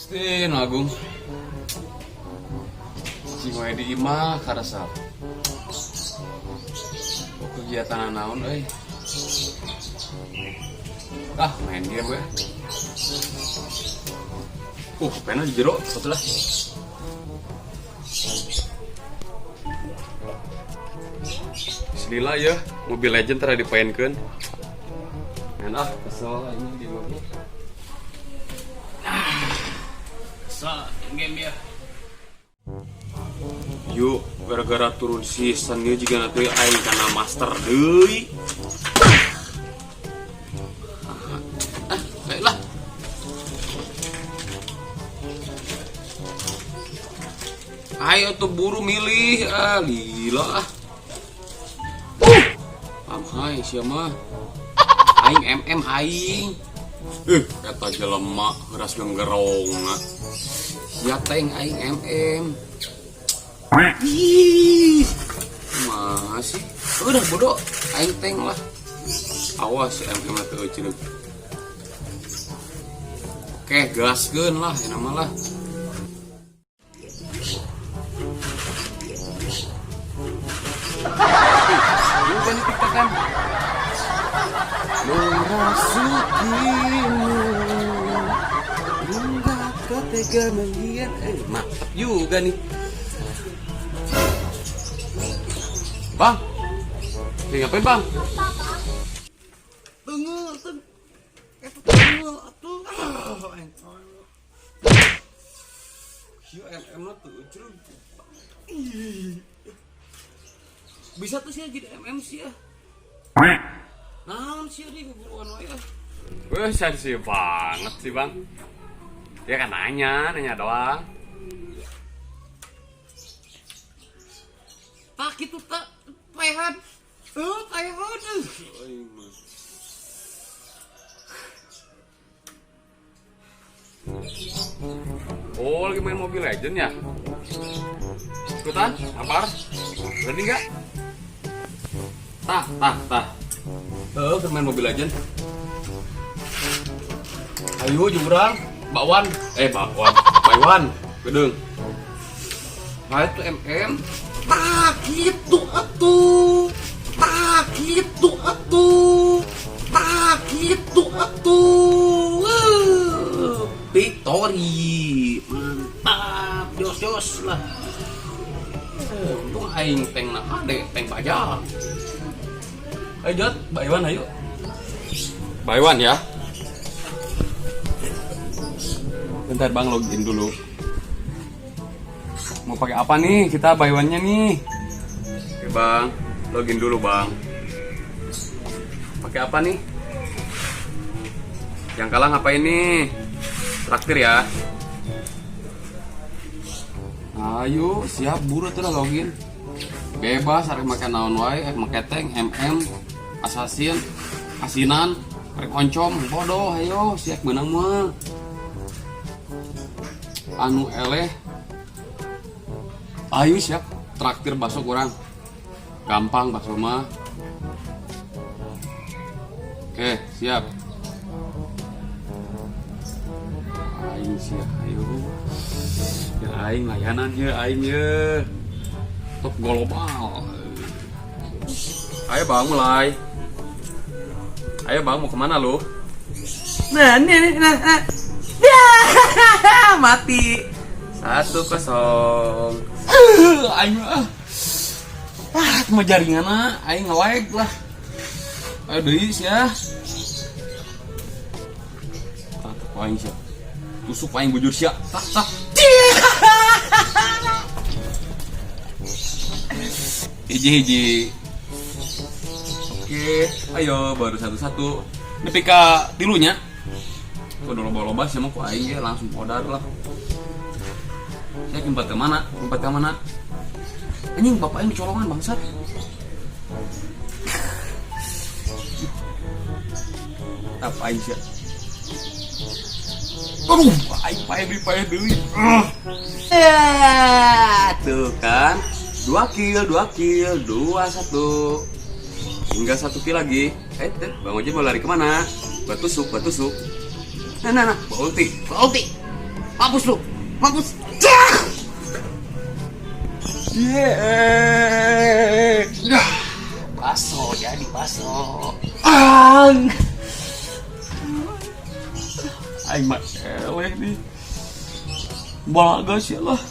Gusti Agung. Cicing wae di imah karasa. Oh, kegiatan naon euy? Ah, main game we. Pena di jero, betul lah. Lila ya, Mobile Legend tara dipaenkeun. Main ah, kesel ini di mobil. Ah, kesel game ya. Yuk, gara-gara turun season ieu juga nanti aing kana master deui. Ah, baiklah. Ayo tuh buru milih, ah lila ah. Hai siapa? Aing MM aing. Kata jelema heuras genggerong. Sia teng aing MM. Ih, masih. Udah bodoh, aing teng lah. Awas MM teu euceureuh. Oke, gaskeun lah ini mah lah. Bukan dipikirkan. Merasukimu hingga kau tega menghian. Mantap juga nih. Bang, ini ngapain bang? Tunggu, tunggu. Tunggu, atuh. Kieu MM na tuh, curug. Bisa tuh sih jadi MM sih ya. Naon sih di guguruan wae ah. Wah, sensi banget sih, Bang. Dia kan nanya, nanya doang. Tak gitu tak pehan. Pehan. Oh, lagi main Mobile Legend ya? Ikutan? Kabar? Berani nggak? Tah, tah, tah. Main Mobile Legend. Ayo jurang, bakwan. Bakwan. Bakwan. Gedung. Nah, itu MM. Tak gitu atuh. Tak gitu atuh. Tak gitu atuh. Victory. Mantap. Jos jos lah. Untung aing tank na ade, tank baja. Ayo Jot, Mbak Iwan ayo. Mbak Iwan ya. Bentar Bang login dulu. Mau pakai apa nih kita Mbak Iwannya nih? Oke Bang, login dulu Bang. Pakai apa nih? Yang kalah ngapain nih? Traktir ya. Ayo, siap buru tuh lah login. Bebas arek make naon wae, make tank, MM, assassin, asinan, arek oncom, bodoh, ayo siap menang mah. Anu eleh. Ayo siap traktir bakso kurang. Gampang bakso mah. Oke, siap. Aing siap, ayo. Ya aing layanan ya aing ya. Top global. Ayo bang mulai. Ayo bang mau kemana lu? Nah, ini nah, nah. Ya, mati. 1-0. Aing ah. Ah, cuma jaringan ah, aing nge-lag lah. Ayo deui sia. Tah, tah aing sia. Tusuk aing bujur sia. Tah, tah. Hiji-hiji. Oke, ayo baru 1-1. Ini PK tilunya. Kudu loba-loba sih mah ku aing ge langsung podar lah. Saya tempat ke mana? Tempat ke mana? Anjing bapak ini colongan bangsat. Apa aing sih? Aduh, aing paeh deui. Ya, tuh kan. 2 kill, 2 kill, 2-1. Hingga 1 kill lagi. Bang Oji mau lari kemana? Buat tusuk, buat tusuk. Nah, nah, nah, bawa ulti, bawa ulti. Mampus lu. Mampus. Yeah. Baso, jadi baso. Ang. Aing mah eleh nih. Balaga sih lah.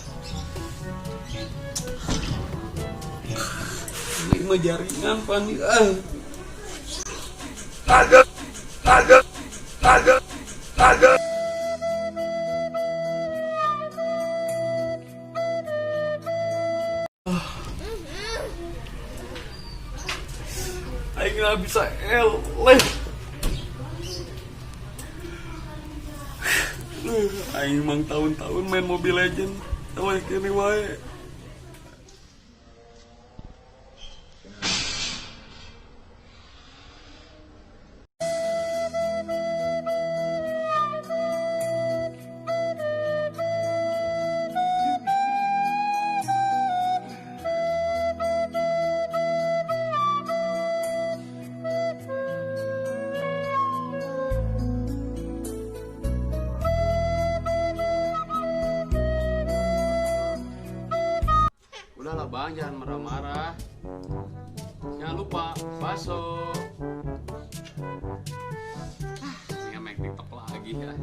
Ini mah jaringan pan. Ah. Ada. Aing nggak bisa eleh. Aing mang tahun-tahun main Mobile Legend. Eleh kini wae. Udahlah bang, jangan marah-marah. Jangan lupa bakso. Ah, ini main TikTok lagi ya.